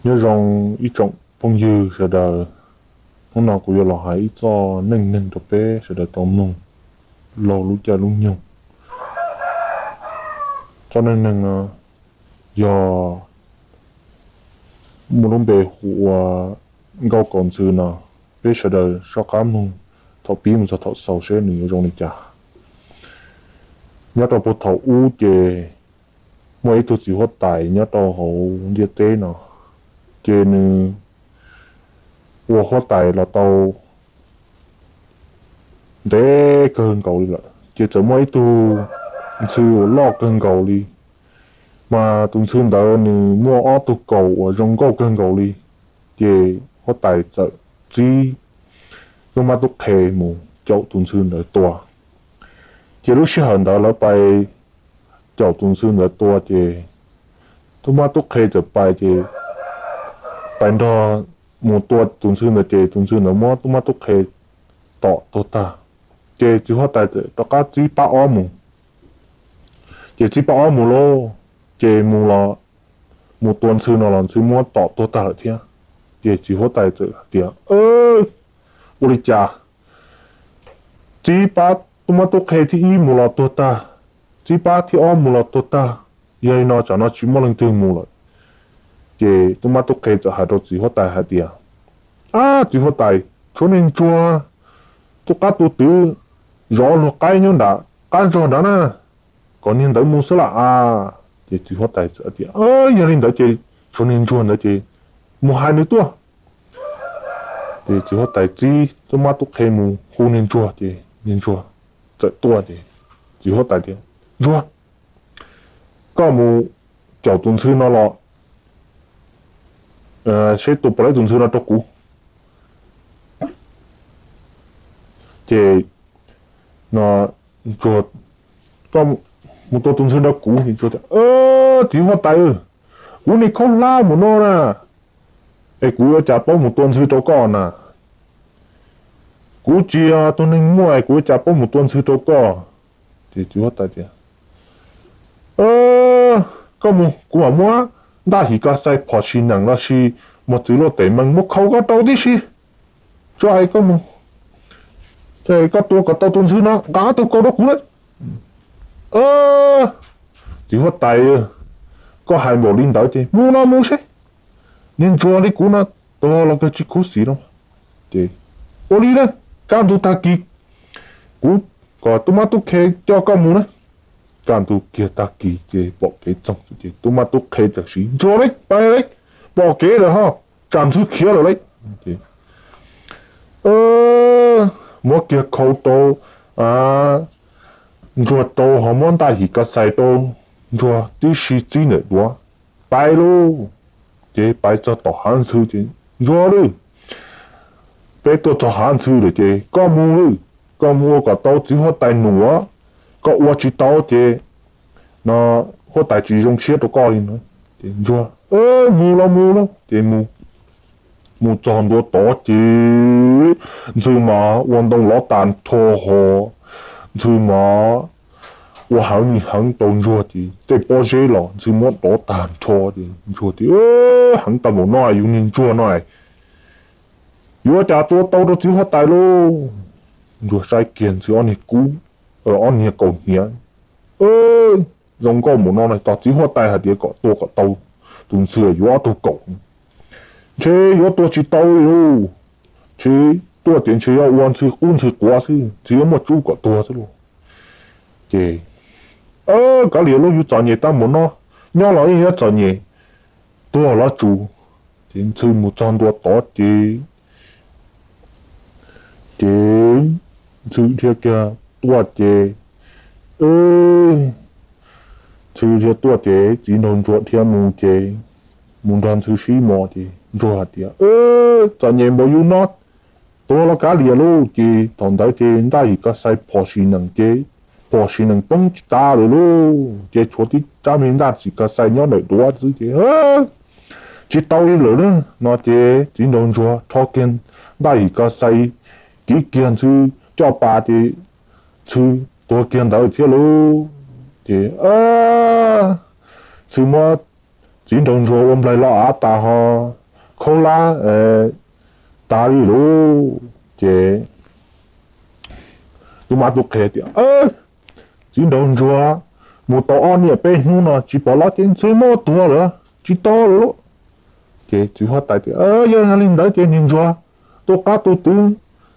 Nyob zoo ib tsoom phooj ywg sawv daws, hnub no kuv yuav los hais ib txoj neej neeg rau peb sawv daws tau mloog laug lub caij lub nyoog. Txoj neej neeg no yog muaj lub npe hu ua Nkauj Kaus Ntxhw no, peb sawv daws soj qab mloog thaum pib mus txog thaum xaus seb nws yuav zoo li cas. Nyob rau puag thaum ub ces muaj ib tug txiv huab tais nyob rau hauv ntiaj teb no, ces nws ua huab tais los tau ntev kawg nkaus li lawm, ces txawm muaj ib tug ntxhw uas loj kawg nkaus li, mas tus ntxhw ntawd nws muaj ob tug kaus uas zoo nkauj kawg nkaus li, ces huab tais txawm txib tub mab tub qhe mus caum tus ntxhw ntawd tua. Ces lub sij hawm ntawd lawv pais caum tus ntxhw ntawd tua ces tub mab tub qhe txawm pais ces pais nrog mus tua tus ntxhw ntawd ces tus ntxhw ntawd muab tub mab tub qhe tom tuag tag. Ces txiv huab tais txawm rov qab txib pab ob mus, ces txib pab ob mus lauj, ces mus los mus tua ntxhw no los ntxhw muab tom tuag tag lawm thiab. Ces txiv huab tais txawm hais tias, ua li cas txib pab tub mab tub qhe thib ib mus los tuag tag, txib pab thib ob mus los tuag tag, yog li no tsam no tsis muaj leej twg mus lawm. Ces tub mab tub qhe txawm hais rau txiv huab tais hais tias, ab, txiv huab tais, tshuav niag ntsuag tu qab tu twv zov luag qaib nyob nram qab zog nrad na, kom niag ntawd mus xwb lam a. Ces txiv huab tais txawm tias, yog li ntawd ces tshuav niag ntsuag ntawd ces mus hais nws tuaj. Ces txiv huab tais txib tub mab tub qhe mus hu niag ntsuag ces niag ntsuag txawm tuaj ces txiv huab tais tias, ntsuag, koj mus caum tus ntxhw no los seb tua puas tau tus ntxhw no rau kuv. Ces no, ntsuag, koj mus tua tus ntxhw rau kuv. Txiv huab tais, kuv niag khaub hlab mus no na, es kuv ua cas paub mus tua ntxhw rau koj na? Kuv tsis yog tus neeg muaj es kuv ua cas paub mus tua ntxhw rau koj? Ces txiv huab tais tias, koj mus, kuv mam muab ntaj him kas xais phom sim neem los sis mos txwv luaj tes mees muab khaus koj rau tib si, tso hais koj mus, koj tua kom tau tus ntxhw no nqa ob tug kaus rau kuv lawm. Txiv huab tais, koj hais npaum li ntawd ces mus no mus seb, niag ntsuag li kuv no tuag los kawg tsis khuv xim no. Ces ua li na, kaj ntug tag kis kuv kom tub mab tub qhe coj koj mus na. Kaj ntug kiag tag kis ces pom kev txoog ces tub mab tub qhe tam sim ntsuag li pais li, pom kev lawm ho, tsam ntxhw khiav lawm li. Muab kiag khau rau ntsuag rau ho muab ntaj him kas xais rau ntsuag tib si txib ntawm duav, pais lauj. Ces pais txog tom hav ntxhw ces, ntsuag lauj, peb tuaj txog hav ntxhw lawm ces koj mus lauj, koj mus ua kom tau txiv huab tais num, koj ua tsis tau ces no huab tais tsis zoo siab rau koj li no. Ces ntsuag, mus los mus lauj. Ces mus txog ntua tod ces ntxhw mas ua ntoo lov tag nrho ho, ntxhw mas ua heev li heev rau ntsuag ces tej pob zeb los ntxhw muab dov tag nrho ces ntsuag tias, heev tag npaum no yus niag ntsuag no yuav cas tua tau rau txiv huab tais lauj. Ntsuag saib kiag ntxhw ob niag kub, ob niag kaus hniav, zoo nkauj npaum no no tos txiv huab tais hais tias kom tua kom tau tus ntxhw yuav ob tug kaus, ntshe yuav tua tsis tau li lauj. Ntshe tuaj ces ntshe yuav ua ntxhw qub ntxhw quav xwb, ntshe yuav muaj tsub kom tuag xwb lauj. Ces kav liam lauj, yus txom nyem tag npaum no, nyob los yeej yuav txom nyem, tuag los tsuas. Ces ntxhw mus txog ntua tod ces, ces ntxhw dhia kiag tuaj ces, ntxhw dhia tuaj ces txiv nraug ntsuag dhia mus ces mus nrog ntxhw sib mos ces ntsuag hais tias, txom nyem npaum yus no, tuag los kav liam lauj. Ces thaum ntawd ces ntaj him kas xais phom sim nees ces phom sim nees poob tsis tas lawm lauj, ces tshuav tib rab me ntaj him kas xais nyob ntawm duav xwb ces tsis tau li lawm na no ces txiv nraug ntsuag rho kiag ntaj him kas xais kiv kiag ntxhw coj pas ces ntxhw tuag kiag ntawd thiab lauj. Ces ntxhw muab txiv nraug ntsuag ua nplaig los av tas ho khaub hlab tas li lauj. Ces tub mab tub qhe tias, Txiv nraug ntsuag mus tau ob niaj peb hnub no tsis pom los ces ntxhw muab tuag lawm, tsis tau lawm lauj. Ces txiv huab tais tias, Yog li ntawd ces niag ntsuag tu qab tu twv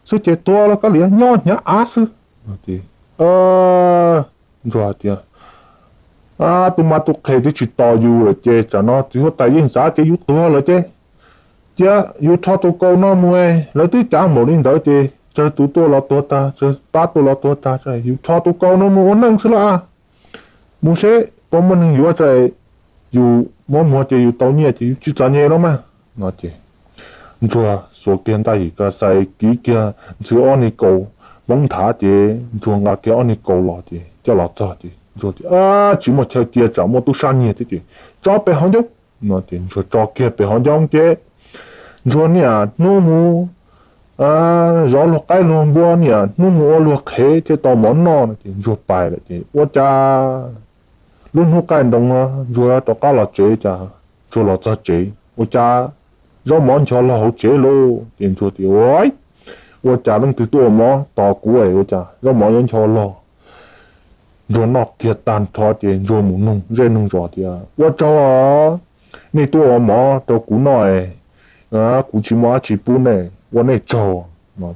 xwb ces tuag los koj liam nyob hnyav av xwb. Ntsuag tias, Tub mab tub qhe twb tsis tos yus lawm ces tsam no txiv huab tais yeej xav tias yus tuag lawm ces cia yus rho tus kaus no mus, lawv twb cav npaum li ntawd ces tsawg tus tuaj los tuag tag, tsawg pab tuaj los tuag tag, yus rho tus kaus no mus ua neej xwb los mus seb puas muaj neeg yuav tso, yus muab muag ces yus tau nyiaj ces yus tsis txom nyem los mas. No ces ntsuag xuas kiag ntaj yim kas xais kiv kiag ntxhw ob niag kaus poob nthav ces ntsuag nqa kiag ob niag kaus los ces coj los txog ces ntsuag tias, Tsis muaj chaw cia, tsam muaj tub sab nyiag thiab ces tso pem hauv ncauj. No ces ntsuag tso kiag pem hauv ncauj ces ntsuag niaj hnub mus zov luag qaib luag npua, niaj hnub mus ua luag qhev thiaj tau mov noj no ces ntsuag pais lawm ces ua cas lub hnub qaij nroos no ntsuag rov qab los tsev cas ntsuag los txog tsev ua cas zaub mov ncho log hauv tsev lauj. Ces ntsuag tias, Ua cas leej twg tuaj ua mov tos kuv es ua cas zaub mov yuav ncho log? Ntsuag noj kiag tag nrho ces ntsuag mus noog zej noog zos tias, Ua tsaug os, nej tuaj ua mov rau kuv noj es kuv tsis muaj dab tsi pub nej, ua nej tsaug. No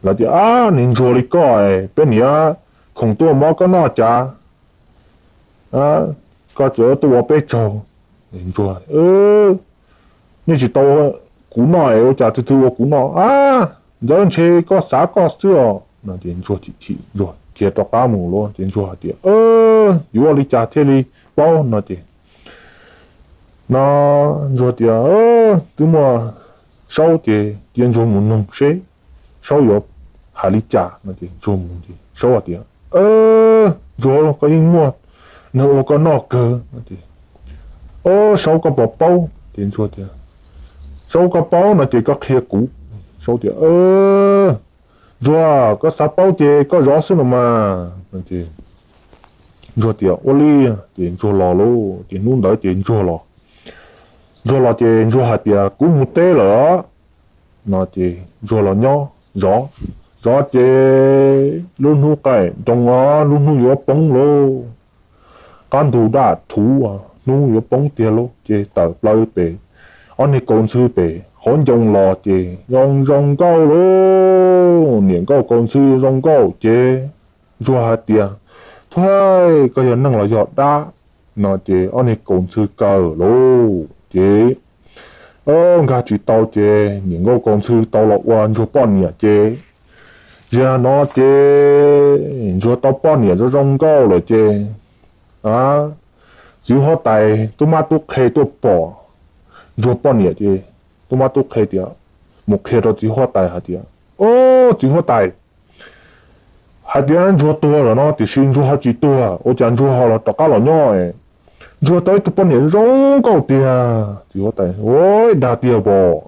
lawv tias, Ab, niag ntsuag li koj es peb niam khoom tuaj ua mov koj noj cas koj txawm tuaj ua peb tsaug? Ntsuag, Nej tsis tau kuv noj es ua cas twg twg ua kuv noj? Ab, ntxawm ntshe koj xav koj xwb os. No ces ntsuag chim chim ntsuag khiav rov qab mus lawm ces ntsuag hais tias, Yuav ua li cas thiaj li paub? No ces no ntsuag tias twb muaj Saub ces cia ntsuag mus noog seb Saub yuav hais li cas. No ces ntsuag mus ces Saub hais tias, Ntsuag, koj yeej muaj neeg ua koj noj kawg. No ces, Saub, koj puas paub? Ces ntsuag tias, Saub, koj paub no ces koj qhia kuv. Saub tias, Ntsuag, koj xav paub ces koj zov xwb los mas. No ces ntsuag tias, Ua li. Ces ntsuag los lauj, ces hnub ntawd ces ntsuag los. Ntsuag los ces ntsuag hais tias, Kuv mus teb lawm. No ces ntsuag los nyob zov, zov ces lub hnub qaij nroos os, lub hnub yuav poob lauj, qab ntug daj thuv, hnub yuav poob tiag lauj, ces tawm plaws pem ob niag kaus ntxhw pem qhov ncoo los ces zoo zoo nkauj lauj, niam nkauj kaus ntxhw zoo nkauj ces ntsuag hais tias, Thuaij, koj yog neeg los yog dab? No ces ob niag kaus ntxhw kaw lauj, ces nkag tsis tau ces niam nkauj kaus ntxhw tau los ua ntsuag poj niam ces zaum no ces ntsuag tau poj niam zoo zoo nkauj lawm ces txiv huab tais tub mab tub qhe tuaj pom ntsuag poj niam ces tub mab tub qhe tias, mus qhia rau txiv huab tais hais tias, Au, txiv huab tais, hais tias ntsuag tuag lawm no tiam sis ntsuag ho tsis tuag, ua cas ntsuag ho los rov qab los nyob? Ntsuag tau ib tug poj niam zoo nkauj tiag. Txiv huab tais, Ua, dag tiag pom.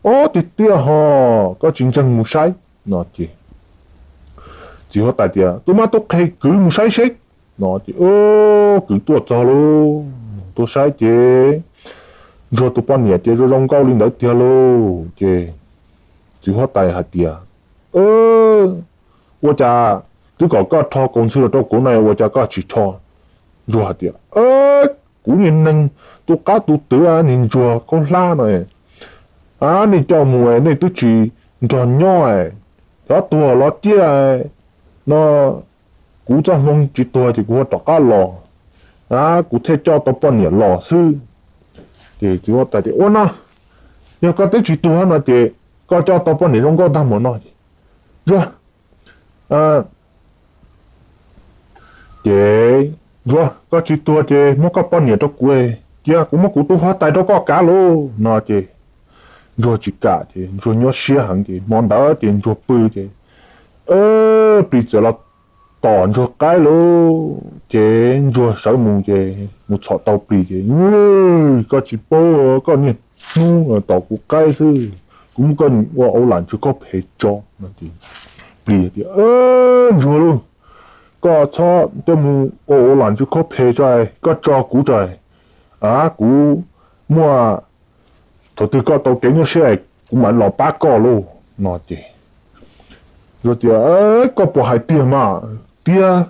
Au, tiag tiag ho, koj tsis ntseeg mus saib. No ces txiv huab tais tias, Tub mab tub qhe, kwv mus saib seb. No ces kwv tuaj txog lauj, tuaj saib ces ntsuag tus poj niam ces zoo zoo nkauj li ntawd tiag lauj. Ces txiv huab tais hais tias, Ua cas twb kom koj rho kaus ntxhw los rau kuv no ua cas koj tsis rho? Ntsuag hais tias, Kuv niag neeg tu qab tu twv, niag ntsuag khaub hlab no, nej coj mus nej twb tsis nrog nyob, xyov tuag los ciaj no, kuv txoj hmoo tsis tuag ces kuv ho rov qab los, kuv thiaj coj tau poj niam los xwb. Ces txiv huab tais tias, Ua no, yog koj twb tsis tuag no ces koj coj tau poj niam zoo nkauj tag mus no. Ces, Ntsuag, ces Ntsuag, koj tsis tuag ces muab koj poj niam rau kuv, cia kuv muab kuv tus huab tais rau koj kav lauj. No ces Ntsuag tsis kam ces Ntsuag nyuaj siab heev ces hmo ntawd ces Ntsuag pw ces plis txawm los tom Ntsuag qaib lauj. Ces Ntsuag sawv mus ces mus txhom tau plis ces, Koj tsis paub, koj niaj hnub tom kuv qaib xwb, kuv muab koj ua auv lam ntsw khaub phem tso. Plis tias, Ntsuag lauj, koj txhob tuaj mus ua auv lam ntsw khaub phem tso, koj tso kuv tso. kuv muaj, thaum twg koj tau kev nyuaj siab kuv mam los pab koj lauj no ces, tias, koj puas hais tiag mas? Tiag,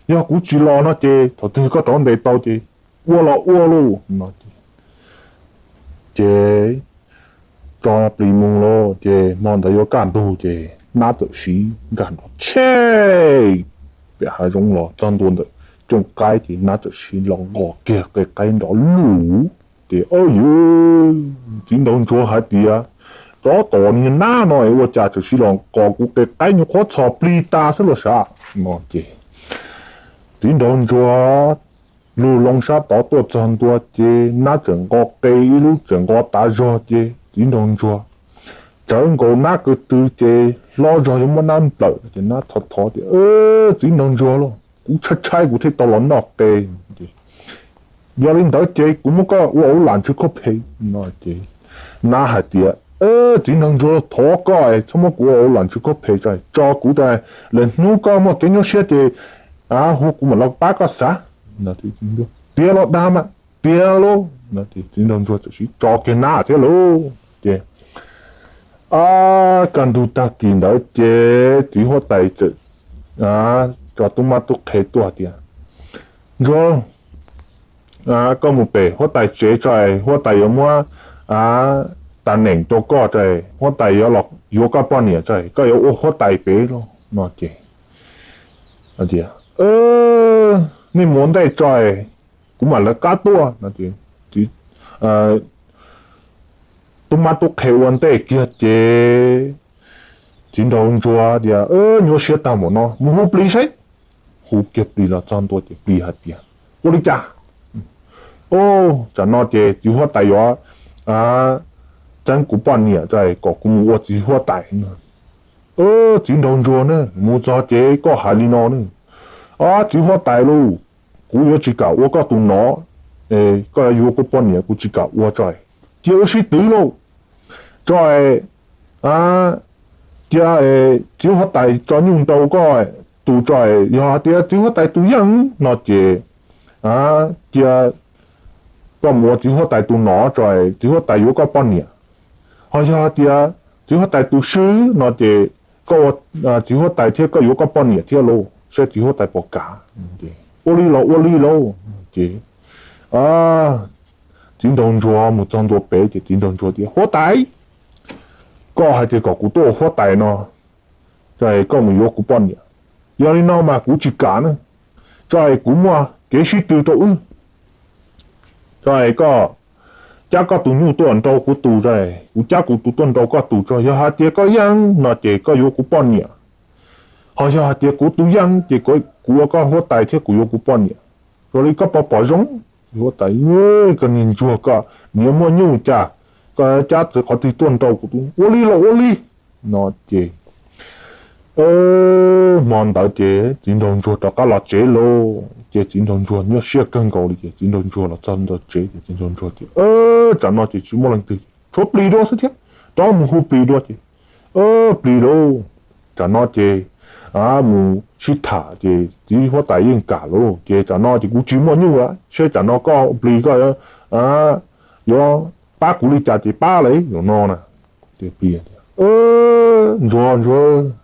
yog kuv tsis los no ces thaum twg koj rov ntes tau ces ua los ua lauj no ces, ces tso plis mus lawm ces hmo ntawd yuav kaj ntug ces nab txawm siv nkag nrov tshej pem hav zoov los txog ntua ntawm cooj qaib ces nab txawm siv los nqos kiag qe qaib nrov lug. Ces, o, yus, txiv nraug ntsuag hais tias, tsov tom niag nab no ua cas txawm siv los nqos kuv qe qaib nyuam qhuav txhos plig tas xwb los sav no ces, txiv nraug ntsuag lug loo sab tod tuaj txog ntua ces nab txawm nqos qe ib lub txawm nqos tav zog ces txiv nraug ntsuag tsawv nkaus nab ko tw ces hlob zog yuav muab nab nplawm ces nab thov thov tias, txiv nraug ntsuag lauj, kuv tshaib tshaib kuv thiaj tau los noj qe. Yog li ntawd ces kuv muab koj ua hauv lam ntsw khaub phem no ces, nab hais tias, txiv nraug ntsuag, thov koj txhob muab kuv ua hauv lam ntsw khaub phem, tso kuv, lwm hnub koj muaj kev nyuaj siab ces hu kuv mam los pab koj xav. Tiag los dag mas? Tiag lauj. Txiv nraug ntsuag txawm siv tso kiag nab thiab lauj ces, kaj ntug tag kis ntawd ces txiv huab tais txawm tso tub mab tub qhe tuaj tias, ntsuag, koj mus pem huab tais tsev tso, huab tais yuav muab tas neem rau koj tso, huab tais yuav los yuav koj poj niam tso, koj yuav ua huab tais pem lauj no ces, nej mus ua ntej tso, kuv mam lawv qab tuaj no. Tub mab tub qhe ua ntej kiag ces txiv nraug ntsuag tias, nyuaj siab tag npaum no mus hu plis saib. Hu kiag plis los txog ntua ces plis hais tias, ua li cas? Tsam no ces txiv huab tais yuav txeeb kuv poj niam tso kom kuv mus ua txiv huab tais no. Txiv nraug ntsuag na, mus txog ces koj hais li no na, txiv huab tais lauj, kuv yuav tsis kam ua koj tus nom, koj yuav yuav kuv poj niam kuv tsis kam ua tso, cia wb sib twv lauj. Tso, cia txiv huab tais tso nyuj nrau koj tus tso, yog hais tias txiv huab tais tus yeej no ces cia koj mus ua txiv huab tais tus nom tso, txiv huab tais yuav koj poj niam. Ho yog hais tias txiv huab tais tus swb no ces koj ua txiv huab tais thiab koj yuav koj poj niam thiab lauj, saib txiv huab tais puas kam. Ua li los ua li lauj ces txiv nraug ntsuag mus txog ntua pem ces txiv nraug ntsuag tias, huab tais, koj hais tias kom kuv tuaj ua huab tais no, tso koj mus yuav kuv poj niam. Yog li no mas kuv tsis kam na, tso kuv muaj kev sib tw rau wb. Tso koj cab koj tus nyuj tuaj nrau kuv tus tso, kuv cab kuv tus tuaj nrau koj tus tso, yog hais tias koj yeej no ces koj yuav kuv poj niam. Ho yog hais tias kuv tus yeej ces kuv ua koj huab tais thiab kuv yuav kuv poj niam. Ua li koj puas pom zoo? Huab tais, koj niag ntsuag koj, niam muaj nyuj cas koj cab txawv qhov twg tuaj nrau kuv tus? Ua li los ua li no ces hmo ntawd ces txiv nraug ntsuag rov qab los tsev lauj. Ces txiv nraug ntsuag nyuaj siab kawg nkaus li ces txiv nraug ntsuag los txog ntua tsev ces txiv nraug ntsuag tias, tsam no ces tsis muaj leej twg, tshuav plis dua xwb thiab, rov mus hu plis dua ces, plis lauj, tsam no ces mus sib tham ces txiv huab tais yeej kam lauj, ces tsam no ces kuv tsis muaj nyuj lawm, seb tsam no koj plis koj yuav pab kuv li cas ces pab lawm no na. Ntsuag, ntsuag,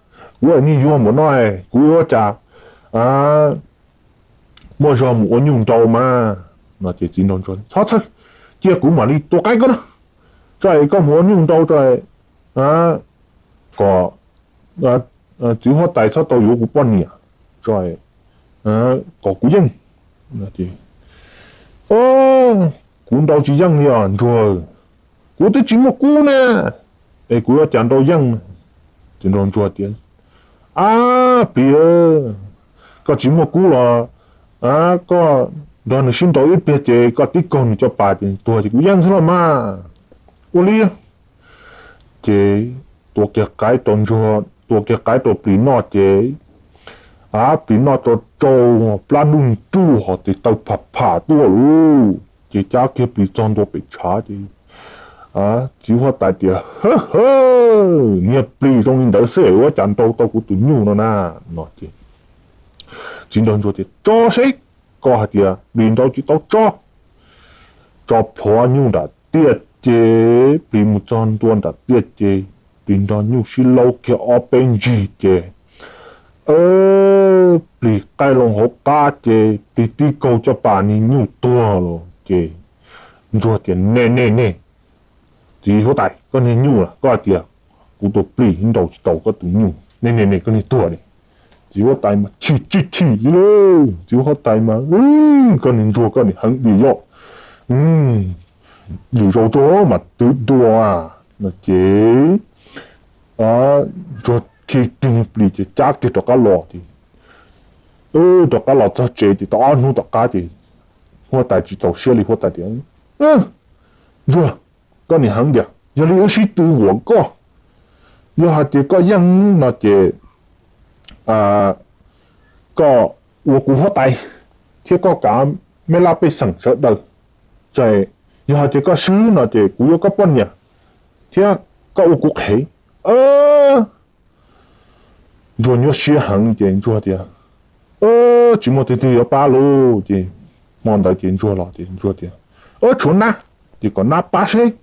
kuv niag yuag npaum no, kuv yuav ua cas muaj zog mus ua nyuj nrau mas no ces txiv nraug ntsuag, txhob txhawj, cia kuv mam li tua qaib koj no, tso es koj mus ua nyuj nrau tso, kom txiv huab tais txhob tau yuav kuv poj niam, tso kom kuv yeej. Kuv nrau tsis yeej li os ntsuag, kuv twb tsis muaj kub ne, es kuv yuav cas nrau yeej. Ces nrau ntsuag tias, ab plis, koj tsis muaj kub los koj nrog nws sib nrau ib pliag ces koj tib kaug nws cov pas ces nws tuag ces kuv yeej xwb los mas. Ua li ces tua kiag qaib rau ntsuag, tua kiag qaib rau plis noj ces plis noj tsau tsau, plab nruj nruj ho tes taw pham pham tuaj lauj. Ces cab kiag plis txog ntua pem tshav ces txiv huab tais tias, niag plis zoo li ntawd xwb yuav cas nrau tau kuv tus nyuj no na no ces txiv nraug ntsuag tias, tso seb, koj hais tias plis nrau tsis tau tso, tso plhuav nyuj nram tiaj ces plis mus txog ntua nram tiaj ces plis nrog nyuj sib laub kiag ob peb ntsig ces plis qaij loo hauv qab ces plis tib kaug coj pas niag nyuj tuag lawm ces ntsuag tias, Nej, nej, nej, txiv huab tais, koj niag nyuj lawm, koj hais tias kuv tus plis ntaus tsis tau koj tus nyuj, nej, nej, nej, koj niag tuag ne. Txiv huab tais mas chim tsis chim li lauj, txiv huab tais mas, Koj niag ntsuag koj niag heev li yom, lwm zaus tso mas twv dua no ces ntsuag khi kiag niag plis ces cab kiag rov qab los ces rov qab los txog tsev ces tau ob hnub tom qab ces huab tais tsis txaus siab li, huab tais tias, Ntsuag, koj niag heev tiag, yog li wb sib tw nquam koj, yog hais tias koj yeej no ces koj ua kuv huab tais thiab koj kav me laj pej xeem sawv daws, ces yog hais tias koj swb no ces kuv yuav koj poj niam thiab koj ua kuv qhev. Ntsuag nyuaj siab heev ces ntsuag tias, Tsis muaj twg twg yuav pab lauj. Ces hmo ntawd ces ntsuag los ces ntsuag tias, Tshuav nab, ces kom nab pab seb.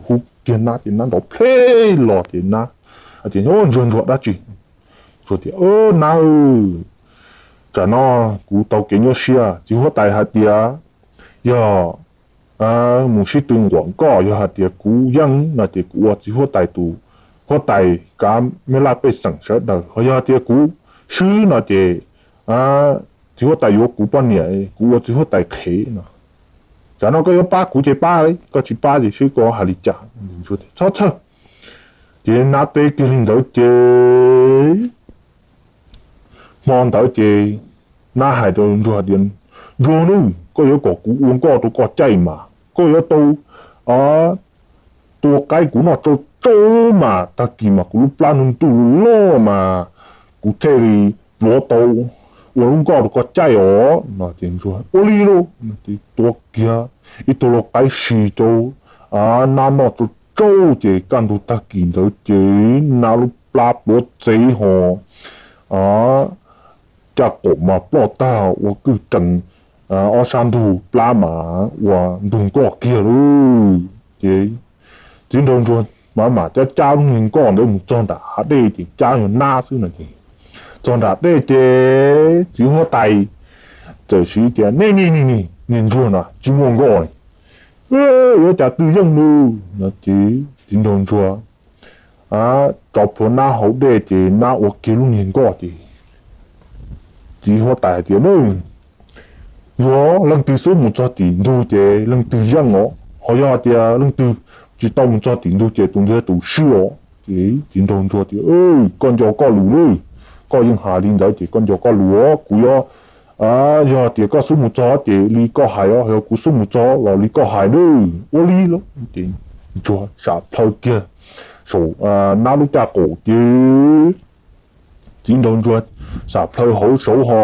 Hu kiag nab ces nab nrov plhev los ces nab tias, Ntsuag, ntsuag dab tsi? Ntsuag tias, Nab, tsam no kuv tau kev nyuaj siab, txiv huab tais hais tias yog mus sib tw nquam koj, yog hais tias kuv yeej no ces kuv ua txiv huab tais tus, huab tais kav me laj pej xeem sawv daws, ho yog hais tias kuv swb no ces txiv huab tais yuav kuv poj niam, kuv ua txiv huab tais qhev no. Tsam no koj yuav pab kuv ces pab, koj tsis pab ces seb koj hais li cas. Txhob txhawj. Ces nab teb kiag li ntawd ces hmo ntawd ces nab hais rau ntsuag tias, Ntsuag nawb, koj yuav kom kuv ua nkoj rau koj caij mas koj yuav tau tua qaib kuv noj tsau tsau mas tag kis mas kuv lub plab ntuj ntuj loj mas kuv thiaj li pluav tau ua lub nkoj rau koj caij os no. Ces ntsuag, Ua li lauj. Ces tua kiag ib tug lau qaib si rau nab noj tsau tsau ces kaj ntug tag kis ntawd ces nab lub plab pluav txev ho caj qaum mas ploj tag ua kwj tsees, ob sab ntug plab mas ua ntug nkoj kiag lauj. Ces txiv nraug ntsuag mas mam cab cab lub niag nkoj ntawd mus txog nram hav dej ces cab yog nab xwb no ces txog nram dej ces txiv huab tais txawm siv tias, Nej, nej, nej, niag ntsuag no tsis muaj nkoj, yuav cas twg yeej nws no ces txiv nraug ntsuag tso plhuav nab hauv dej ces nab ua kiag lub niag nkoj ces txiv huab tais hais tias, Nws, yog leej twg xub mus txog tim ntug ces leej twg yeej os, ho yog hais tias leej twg tsis tau mus txog tim ntug ces tus ntawd tus swb os. Ces txiv nraug ntsuag tias, Koj nco koj lus lauj, koj yeej hais li ntawd ces koj nco koj lus os, kuv yuav, yog tias koj xub mus txog ces li koj hais os, yog kuv xub mus txog los li koj hais nawb. Ua li lauj. Ces ntsuag sam plhaw kiag saum nab lub caj qaum ces txiv nraug ntsuag sam plhaw hauv saud ho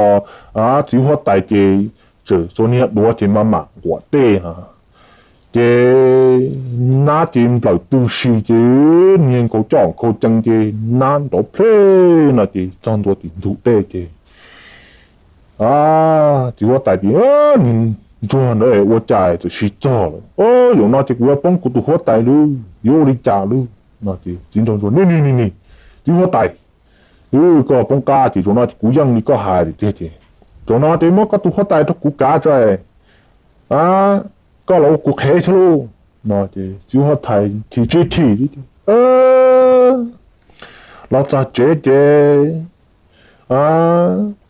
txiv huab tais ces txawm xuas niag duav ces mas mam nquam dej no ces nab ces nplawm tw si ces niag nkaus coj nkaus cees ces nab nrov plhev no ces txog ntua tim ntug dej ces txiv huab tais tias, Niag ntsuag ntawd ua cas txawm sis txog lawm, zaum no ces kuv yuav poob kuv tus huab tais lawm, yuav ua li cas lawm no ces txiv nraug ntsuag, Niag, niag, niag, txiv huab tais, koj poob qab ces zaum no ces kuv yeej li koj hais tiag ces zaum no ces muab koj tus huab tais rau kuv kav tso, koj los ua kuv qhev xwb lauj no ces txiv huab tais chim tsis chim, los txog tsev ces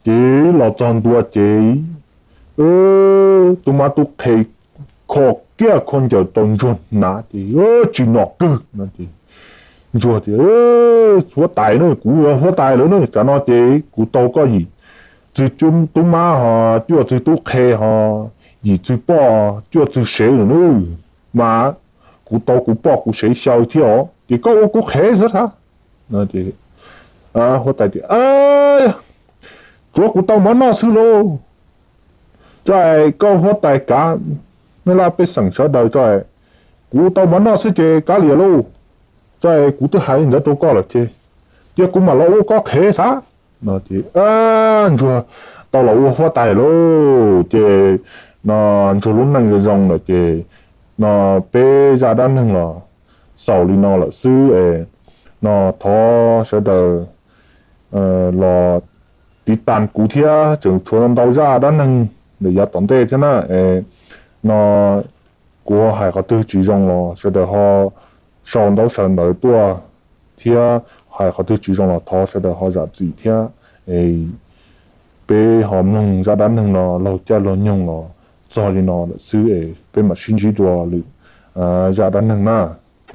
ces los txog ntua ces tus mab tub qhe kho kiag kho ncaws rau ntsuag hnav ces tsis nom kawg no ces ntsuag tias, Huab tais na, kuv yog huab tais lawm na, tsam no ces kuv tau koj yim txwg tub mab ho cuaj txwg tub qhe ho yim txwg poj cuaj txwg sev lawm na, mas kuv tau kuv poj kuv sev xyaw thiab os, ces koj ua kuv qhev xwb thiab. Huab tais tias, Tsuav kuv tau mov noj xwb lauj. Tso, koj huab tais kav me laj pej xeem sawv daws tso, kuv tau mov noj xwb ces kav liam lauj. Tso, kuv twb hais li ntawd rau koj lawm ces cia kuv mam los ua koj qhev xav. Ntsuag tau los ua huab tais lauj ces ntsuag lub neej zoo zoo lawm ces no peb zaj dab neeg los xaus li no lawm xwb es no thov sawv daws los tiv tas kuv thiab tseem tshuav ntau zaj dab neeg ntawm yav tom ntej thiab na es no kuv ho hais qhov twg tsis zoo los sawv daws ho sau ntaub sau ntawv tuaj thiab hais qhov twg tsis zoo los thov sawv daws ho zam txim thiab es peb ho mloog zaj dab neeg no laug caij laug nyoog los txog li no lawm xwb es peb mam sib ntsib dua lwm zaj dab neeg na.